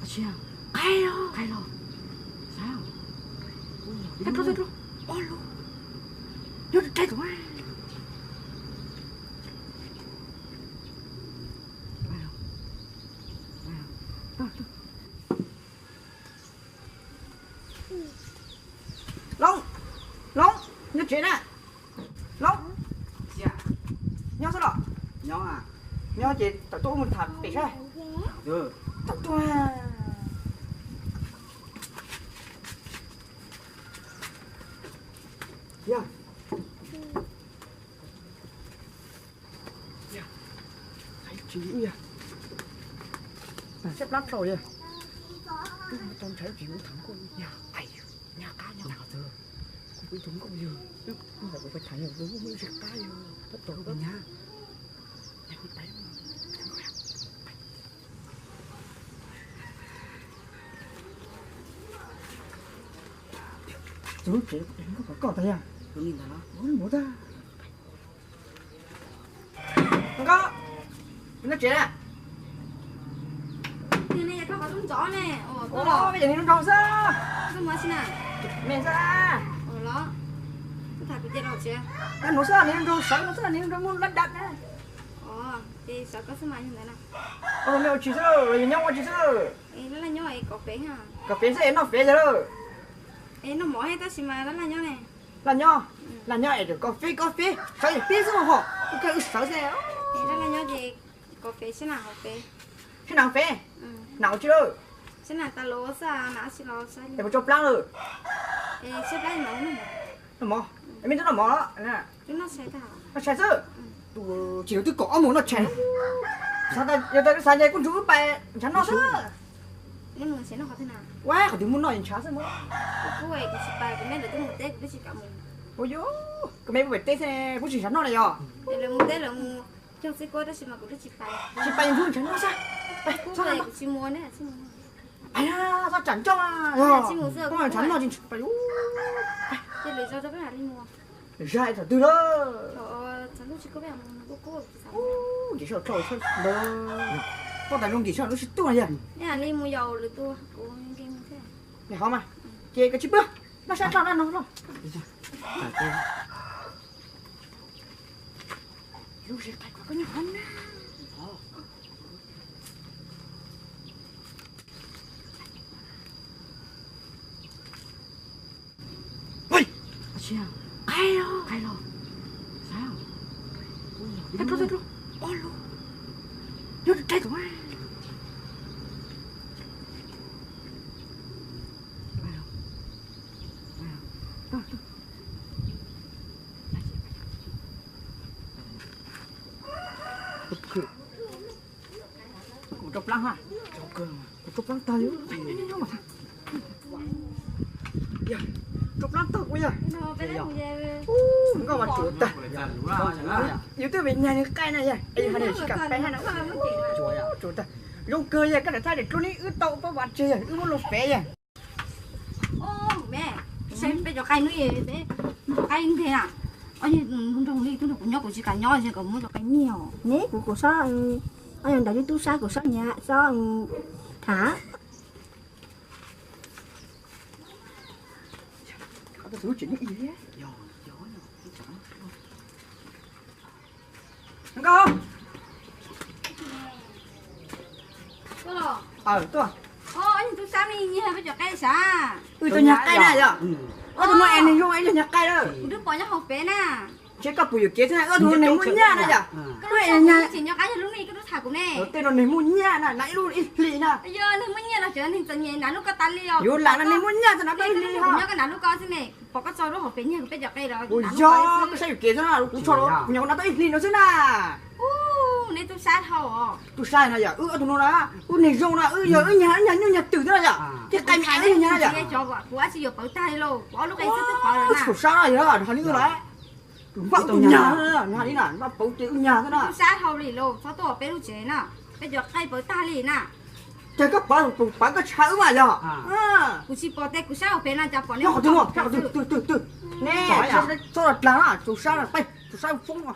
Qhia, qhia los, qhia los. Saib, qhia rau, qhia rau. Ob lub. Nyob rau teb tus. Loob, Loob, nyob tsev na. Loob, nyob xwb los? Nyob, nyob ces tawm tuaj mus tham pem saib. Tawm tuaj. Yog. Tsis yog, siab plab dhau yog. Twb tau ntshai tsis mus tham kuj yog. Nyaj qab nyaj qab, kuv twb tus nkauj yog, kuv pais tham yog, kuv muaj ib tsis qab yog, tab tom nyab. Tus lub tsev koj tag yog, mus tag. Nkauj, nyob tsev na. Ua, peb yog niag nraug xwb. Me xwb. Tab nuv xwb, niag nraug sawv nuv xwb, niag nraug muaj lab dab na. Ua me ua tsis xwb, yog nyob ua tsis xwb. Kom fev xwb es noj fev yog lawm. Laj nyob, laj nyob es koj fev koj fev sawv yog peb xwb hos, koj wb sawv xwb. Sab nas fev, nas ua tsi lawm? Es puas tso plab lawm? Noj mov, me tub noj mov, noj tshais xwb. Tsis yog twb kom ob mus noj tshais. Yog tas xav ces kuj nrug wb pais nrhav noj xwb. Ua qhov twg muaj noj ntshav xwb. Ua yuav, koj me pub pais teb xwb kuj tsis nrhav noj na yog. Tsis pais nrhav noj xwb. Pais, txhob tsam ncauj, nrhav noj tsis pais. Zag thaum twg lawm? Ntim soj tso, poj tas zoo ntim soj lub sib tub na yog. Nim qhov mas, ces koj tsis pw, noj sab toj noj no los. Qhia, qhia los, qhia los. Saib, qhia rau, qhia rau. Ob lub. Nyob rau teb tus. Kuv rau plab ha. Kuv rau plab tag li. Rau plab tag kuv yog. Nkauj mas tsuav tag. Yus twb vim nyag nws qaij na yog, es yus hais nws tsis kam peb na. Tsuav tag. Zoo kawg yog, koj niam thaij daim dluab neb wb tau pab vav tseg yog, wb muab lub fev yog. Me, saib peb cov qaij hnub, peb cov qaij nthe na. Ob niag nraug li tub nrog kuv nyob kuv tsis kam nyob, kom muab cov qaij nyiag os. Neb kuv, kuv sob, ob niag ntawd tub sab kuv sob nyiam sob tham. Nkauj, tuaj. Wb tau nyag qaij na yog. Ob tug no es neeg zoo es yog nyag qaij lawm. Kuv twb pom nyob hauv pem na. Ntshe koj pum yuam kev xwb na, ob tug no neeg muaj nyaj na yog. Koj es nyag. Tsis nyob qab yog lub ne koj twb tham kuv ne. Tej no neeg muaj nyaj na, hnav ib lub ib hlis na. Yog neeg muaj nyaj no tseem neeg txom nyem hnav lub ko tas li os. Yus lam no neeg muaj nyaj txog hnav tau ib hlis ho. Kuv nyob koj hnav lub ko xwb ne. Pom koj tso lub hauv pem nyag kuv peb cov qe los. Ua yog koj saib yuam kev xwb na, kuv tso los kuv nyuam qhuav hnav tau ib hlis no xwb na. Neb tub sab dhau os. Tub sab no yog wb ob tug no na, wb neeg zoo na, wb yog wb nyag wb nyag nyuj nyag twm xwb na yog. Tej qe me wb nyag na yog. Kuv ab tsis yuav pawv tag li lauj, kuv ob lub qe xwb twb pawv lawm na. Tub sab yog hnav li wb lawm. Tus npaj ua tus nyag, hnav li na, npaj pauv tes wb nyag xwb na. Tub sab dhau li lauj, txhob tuaj peb lub tsev na, peb cov qe pawv tag li na. Ces koj pawv, pawv koj tshav wb mas yog. Kuv tsis pom tes kuv saib hauv pem no cas pom neb qhov twg, twg, twg, twg, neb txhob los dlaag na, tus sab na, peb tus sab foob no.